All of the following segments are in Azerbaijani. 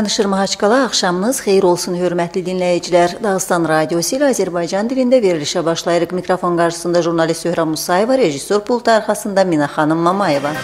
Danışır Mahaçqala, axşamınız xeyir olsun hörmətli dinləyicilər. Dağıstan Radiosu ilə Azərbaycan dilində verilişə başlayırıq. Mikrofon qarşısında jurnalist Zöhrə Musayeva, rejissor pultu arxasında Mina xanım Mamayeva.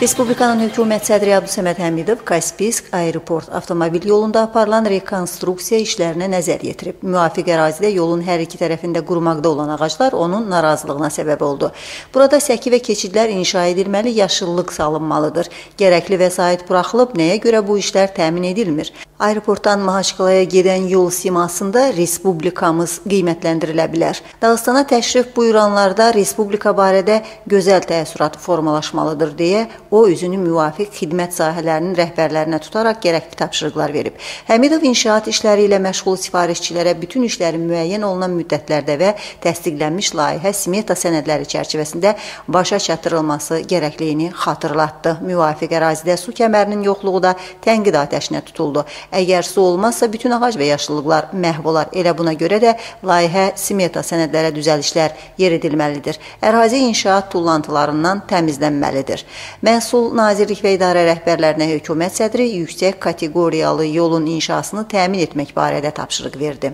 Respublikanın hökumət sədri Əbdülsəməd Həmidov Kaspiysk aeroport avtomobil yolunda aparılan rekonstruksiya işlərinə nəzər yetirib. Müvafiq ərazidə yolun hər iki tərəfində qurumaqda olan ağaclar onun narazılığına səbəb oldu. Burada səki və keçidlər inşa edilməli, yaşıllıq salınmalıdır. Gərəkli vəsait buraxılıb, nəyə görə bu işlər təmin edilmir? Aeroportdan Mahaçqalaya gedən yol simasında respublikamız qiymətləndirilə bilər. Dağıstana təşrif buyuranlarda respublika barədə gözəl təəssürat formalaşmalıdır deyə o üzünü müvafiq xidmət sahələrinin rəhbərlərinə tutaraq gərəkli tapşırıqlar verib. Həmidov inşaat işləri ilə məşğul sifarişçilərə bütün işlərin müəyyən olunan müddətlərdə və təsdiqlənmiş layihə smeta sənədləri çərçivəsində başa çatdırılması gərəkliyini xatırlatdı. Müvafiq ərazidə su kəmərinin yoxluğu da tənqid atəşinə tutuldu. Əgər su olmazsa, bütün ağac və yaşıllıqlar məhv olar. Elə buna görə də layihə smeta sənədlərə düzəlişlər yeridilməlidir. Ərazi inşaat tullantılarından təmizlənməlidir. Məhsul Nazirlik və idarə rəhbərlərinə hökumət sədri yüksək kateqoriyalı yolun inşasını təmin etmək barədə tapşırıq verdi.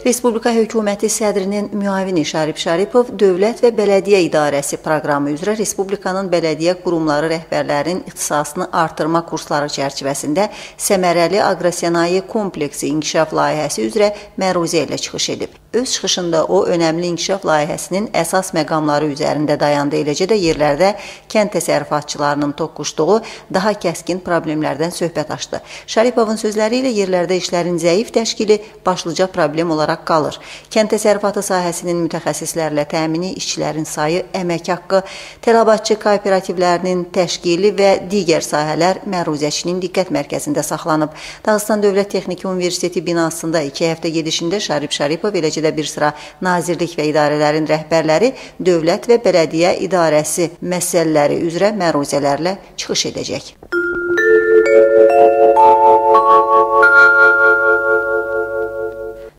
Respublika hökuməti sədrinin müavini Şarip Şaripov Dövlət və Bələdiyyə İdarəsi proqramı üzrə Respublikanın bələdiyyə qurumları rəhbərlərinin ixtisasını artırma kursları çərçivəsində səmərəli aqrosənaye kompleksi inkişaf layihəsi üzrə məruzə ilə çıxış edib. Öz çıxışında o, önəmli inkişaf layihəsinin əsas məqamları üzərində dayandı. Eləcə də yerlərdə kənd təsərrüfatçılarının toqquşduğu daha kəskin problemlərdən söhbət açdı. Şaripovun sözləri ilə yerlərdə işlərin zəif təşkili başlıca problem olaraq qalır. Kənd təsərrüfatı sahəsinin mütəxəssislərlə təmini, işçilərin sayı, əmək haqqı, tələbatçı kooperativlərinin təşkili və digər sahələr məruzəçinin diqqət mərkəzində saxlanıb. Dağıstan Dövlət Texniki Universiteti binasında 2 həftə gedişində Şarip Şaripov, eləcə də bir sıra nazirlik və idarələrin rəhbərləri dövlət və bələdiyyə idarəsi məsələləri üzrə məruzələrlə çıxış edəcək.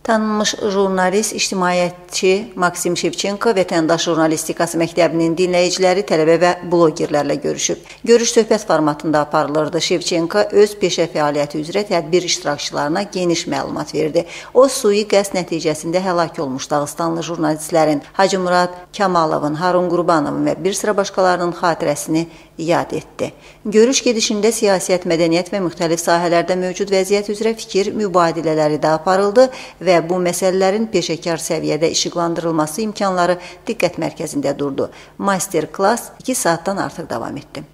Tanınmış jurnalist, ictimaiyyətçi Maksim Şevçenko Vətəndaş Jurnalistikası Məktəbinin dinləyiciləri, tələbə və blogerlərlə görüşüb. Görüş söhbət formatında aparılırdı. Şevçenko öz peşə fəaliyyəti üzrə tədbir iştirakçılarına geniş məlumat verdi. O, sui-qəsd nəticəsində həlak olmuş Dağıstanlı jurnalistlərin Hacı Murad Kamalovun, Harun Qurbanovun və bir sıra başqalarının xatirəsini yad etdi. Görüş gedişində siyasət, mədəniyyət və müxtəlif sahələrdə mövcud vəziyyət üzrə fikir mübadilələri də aparıldı və bu məsələlərin peşəkar səviyyədə işıqlandırılması imkanları diqqət mərkəzində durdu. Master-klass 2 saatdan artıq davam etdi.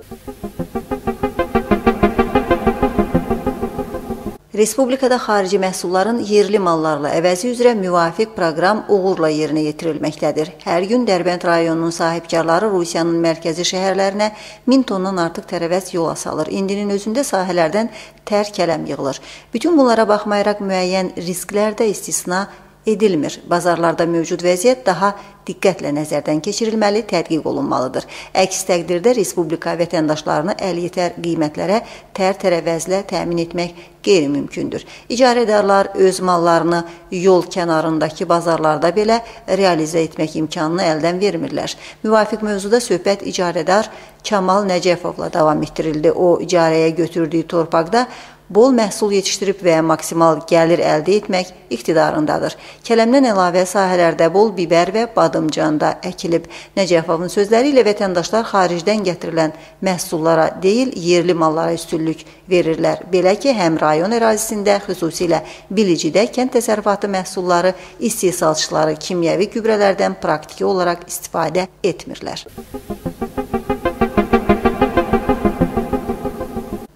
Respublikada xarici məhsulların yerli mallarla əvəzi üzrə müvafiq proqram uğurla yerinə yetirilməkdədir. Hər gün Dərbənd rayonunun sahibkarları Rusiyanın mərkəzi şəhərlərinə 1000 tondan artıq tərəvəz yola salır. İndinin özündə sahələrdən tər kələm yığılır. Bütün bunlara baxmayaraq müəyyən risklər də istisna edilmir. Bazarlarda mövcud vəziyyət daha diqqətlə nəzərdən keçirilməli, tədqiq olunmalıdır. Əks təqdirdə Respublika vətəndaşlarını əlyetər qiymətlərə tər tərəvəzlə təmin etmək qeyri-mümkündür. İcarədarlar öz mallarını yol kənarındakı bazarlarda belə realizə etmək imkanını əldən vermirlər. Müvafiq mövzuda söhbət icarədar Kamal Nəcəfovla davam etdirildi. O, icarəyə götürdüyü torpaqda bol məhsul yetişdirib və maksimal gəlir əldə etmək iqtidarındadır. Kələmdən əlavə sahələrdə bol biber və badımcan da əkilib. Nəcəfovun sözləri ilə vətəndaşlar xaricdən gətirilən məhsullara deyil, yerli mallara üstünlük verirlər. Belə ki, həm rayon ərazisində, xüsusilə Bilicidə kənd təsərrüfatı məhsulları istehsalçıları kimyəvi gübrələrdən praktiki olaraq istifadə etmirlər.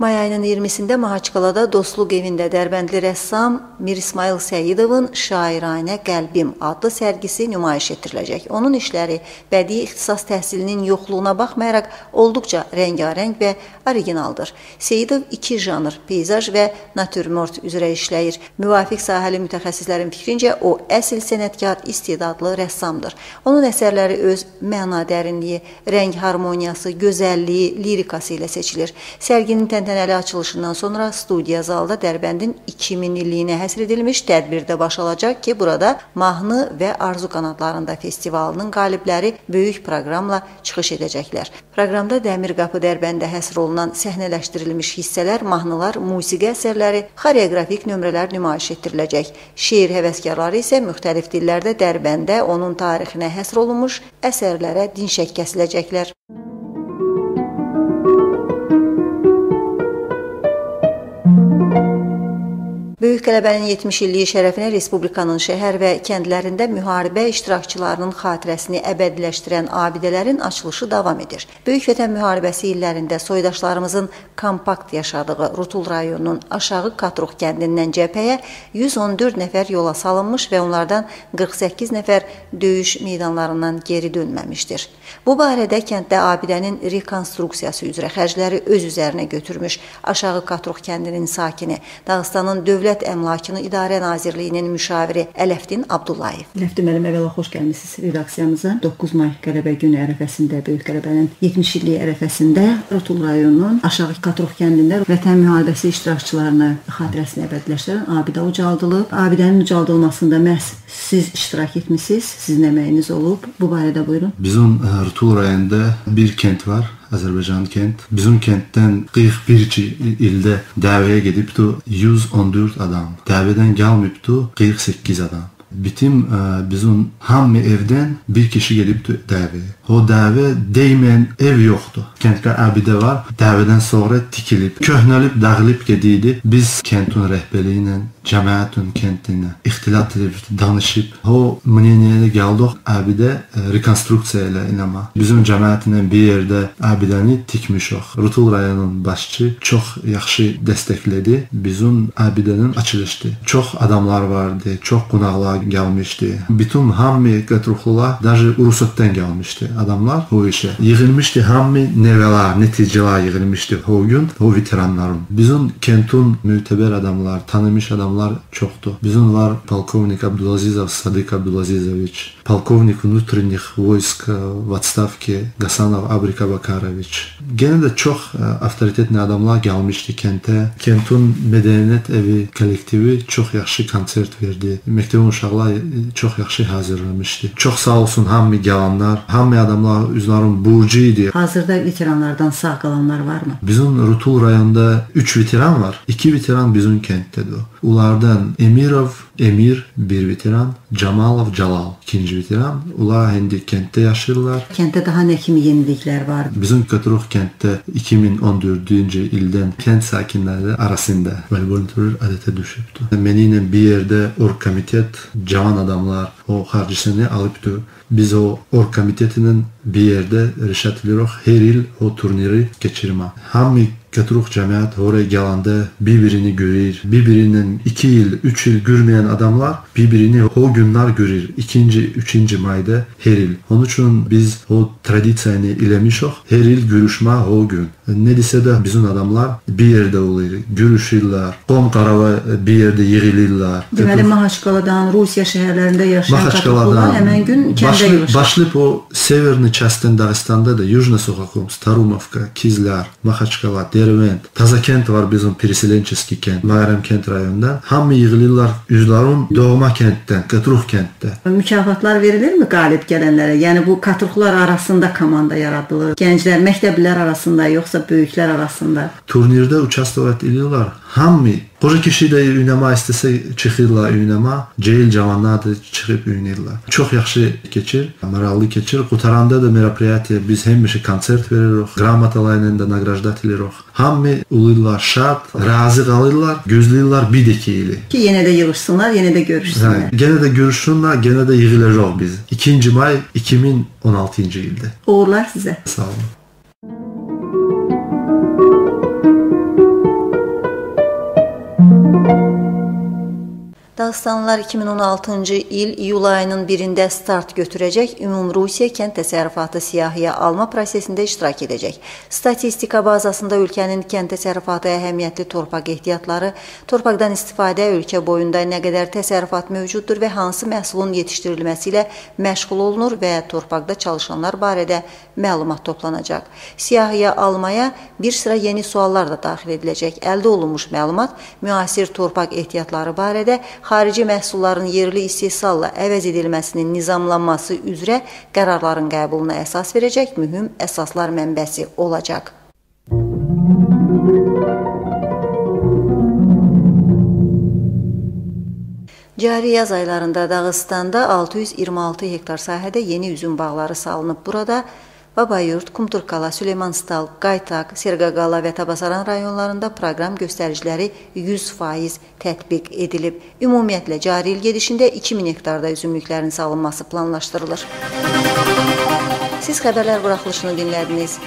May ayının 20-sində Mahaçqalada Dostluq evində Dərbəndli rəssam Mir İsmail Səyidovun Şairanə Qəlbim adlı sərgisi nümayiş etdiriləcək. Onun işləri bədii ixtisas təhsilinin yoxluğuna baxmayaraq olduqca rəngarəng və originaldır. Seyidov iki janr, peyzaj və natürmort üzrə işləyir. Müvafiq sahəli mütəxəssislərin fikrincə o, əsl sənətkar, istedadlı rəssamdır. Onun əsərləri öz məna dərinliyi, rəng harmoniyası, gözəlliyi, lirikası ilə seçilir. Sərginin təntənəli açılışından sonra studiya zalda Dərbəndin 2000 illiyinə həsr edilmiş tədbirdə baş alacaq ki, burada Mahnı və Arzu Qanadlarında festivalının qalibləri böyük proqramla çıxış edəcəklər. Proqramda Dəmir Qapı Dərbəndə həsr olunan səhnələşdirilmiş hissələr, mahnılar, musiqi əsərləri, xoreografik nömrələr nümayiş etdiriləcək. Şeir həvəskarları isə müxtəlif dillərdə Dərbəndə, onun tarixinə həsr olunmuş əsərlərə dinşək kəsiləcəklər. Böyük Qələbənin 70 illiyi şərəfinə Respublikanın şəhər və kəndlərində müharibə iştirakçılarının xatirəsini əbədiləşdirən abidələrin açılışı davam edir. Böyük Vətən müharibəsi illərində soydaşlarımızın kompakt yaşadığı Rutul rayonunun Aşağı Katrux kəndindən cəbhəyə 114 nəfər yola salınmış və onlardan 48 nəfər döyüş meydanlarından geri dönməmişdir. Bu barədə kənddə abidənin rekonstruksiyası üzrə xərcləri öz üzərinə götürmüş Aşağı Katrux kəndinin sakini, Dağıstanın Dövlət Əmlakını İdarə Nazirliyinin müşaviri Ələfdin Abdullayev. Ələfdin müəllim, əvvəla xoş gəlmisiniz redaksiyamıza. 9 may Qələbə günü ərəfəsində, Böyük Qələbənin 70 illiyi ərəfəsində Rutul rayonunun Aşağı Katrux kəndində Vətən müharibəsi iştirakçılarını xatirəsini əbədiləşdirən abidə ucaldılıb. Abidənin ucaldılmasında məhz siz iştirak etmisiniz, sizin əməyiniz olub. Bu barədə buyurun. Bizim Rutul rayonunda bir kənd var. Azərbaycan kənd. Bizim kənddən 41 ildə dəvəyə gedibdi 114 adam. Dəvədən gəlməyibdi 48 adam. Bütün bizim hamı evdən bir kişi gedibdi dəvəyə. O dəvə dəyməyən ev yoxdur. Kənddə abidə var. Dəvədən sonra tikilib, köhnəlib, dağılıb gediydi. Biz kəndin rəhbərliyi ilə, cəmiyyətin kəndinə ixtilat edib, danışıb, o mneniyə gəldik, abidə rekonstruksiya ilə eləmə. Bizim cəmiyyətlə bir yerdə abidəni tikmişik. Rutul rayonunun başçı çox yaxşı dəstəklədi. Bizim abidənin açılışdı. Çox adamlar vardı, çox qonaqlar gəlmişdi. Bütün hamı Qatruxlular, daşı Urusotdan gəlmişdi adamlar o işə. Yığılmışdı hamı nəvələr, neticələr yığılmışdı o gün, o veteranların. Bizim kəndin mötəbər adamlar, tanımış adamlar çoxdur. Bizim var polkovnik Abdulazizov Sadık Abdulazizoviç, polkovnik внутренних войск в отставке Gasanov Abrika Bakaroviç. Gene də çox avtoritetli adamlar gəlmişdi kəntə. Kəndin mədəniyyət evi kollektivi çox yaxşı konsert verdi. Məktəbin uşaqlar çox yaxşı hazırlamışdı. Çox sağ olsun hamı gəlanlar, hamı adamlar üzlərin burcu idi. Hazırda veteranlardan sağ qalanlar varmı? Bizim Rutul rayonunda 3 veteran var. 2 veteran bizim kənddədir. Onlardan Emirov Emir bir veteran, Camalov Calal ikinci veteran. Onlar indi kənddə yaşayırlar. Kənddə daha nə kimi yeniliklər var? Bizim Katrux kənddə 2014-cü ildən kənd sakinləri arasında voleybol turniri adətə düşübdü. Məni ilə bir yerdə org komitet, cavan adamlar o xərcisini alıbdı. Biz o org komitetinin bir yerdə rişət edirik hər il o turniri keçirmə. Hamı Katrux cəmiyyət oraya gələndə bir-birini görür, bir-birindən 2 il, 3 il görməyən adamlar bir-birini o günlər görür. 2-ci, 3-cü mayda hər il. Onun üçün biz o tradisiyanı eləmişik. Hər il görüşmə o gün. Nə desə də bizim adamlar bir yerdə olur, görüşürlər, qom qarava bir yerdə yığılırlar. Deməli, Mahaçqaladan, Rusiya şəhərlərində yaşayan Katruxlular həmən gün kəndə yığışır. Başlayıb o severni частын Dağıstanda da Yujno-Suxokumsk, Tarumovka, Kizlar, Mahaçqala, Dervent, Tazakent var bizim переселенческий kent, Bayram kent rayonunda. Hamı yığılırlar üzlərin doğma kənddən, Katrux kənddə. Mükafatlar verilirmi qalib gələnlərə? Yəni bu Katruxlar arasında komanda yaradılır. Gənclər, məktəblilər arasında, yoxsa böyüklər arasında? Turnirdə участвовать edirlər. Hamı, qoca kişi də oynama istəsə çıxırlar oynama, cehil cavanlar da çıxıb oynayırlar. Çox yaxşı keçir, maraqlı keçir. Qutaranda da мероприятие biz həmişə konsert veririk, qramatalarla da nagrajdat edirik. Hamı olurlar şad, razı qalırlar, gözləyirlər bir dəki ili. Ki yenə də yığışsınlar, yenə də görüşsünlər. Hə, yenə də görüşsünlər, yenə də yığılacaq biz. 2-ci may 2016-cı ildə. Uğurlar sizə. Sağ olun. Dağıstanlılar 2016-cı il iyul ayının 1-də start götürəcək Ümumrusiya kənd təsərrüfatı siyahıya alma prosesində iştirak edəcək. Statistika bazasında ölkənin kənd təsərrüfatı əhəmiyyətli torpaq ehtiyatları, torpaqdan istifadə, ölkə boyunda nə qədər təsərrüfat mövcuddur və hansı məhsulun yetişdirilməsi ilə məşğul olunur və torpaqda çalışanlar barədə məlumat toplanacaq. Siyahıya almaya bir sıra yeni suallar da daxil ediləcək. Əldə olunmuş məlumat müasir torpaq ehtiyatları barədə xarici məhsulların yerli istehsalla əvəz edilməsinin nizamlanması üzrə qərarların qəbuluna əsas verəcək mühüm əsaslar mənbəsi olacaq. Cari yaz aylarında Dağıstanda 626 hektar sahədə yeni üzüm bağları salınıb. Burada Babayurt, Kumturkala, Süleymanstal, Qaytaq, Serqaqala və Tabasaran rayonlarında proqram göstəriciləri 100% tətbiq edilib. Ümumiyyətlə, cari il gedişində 2000 hektarda üzümlüklərin salınması planlaşdırılır. Siz xəbərlər buraxılışını dinlədiniz.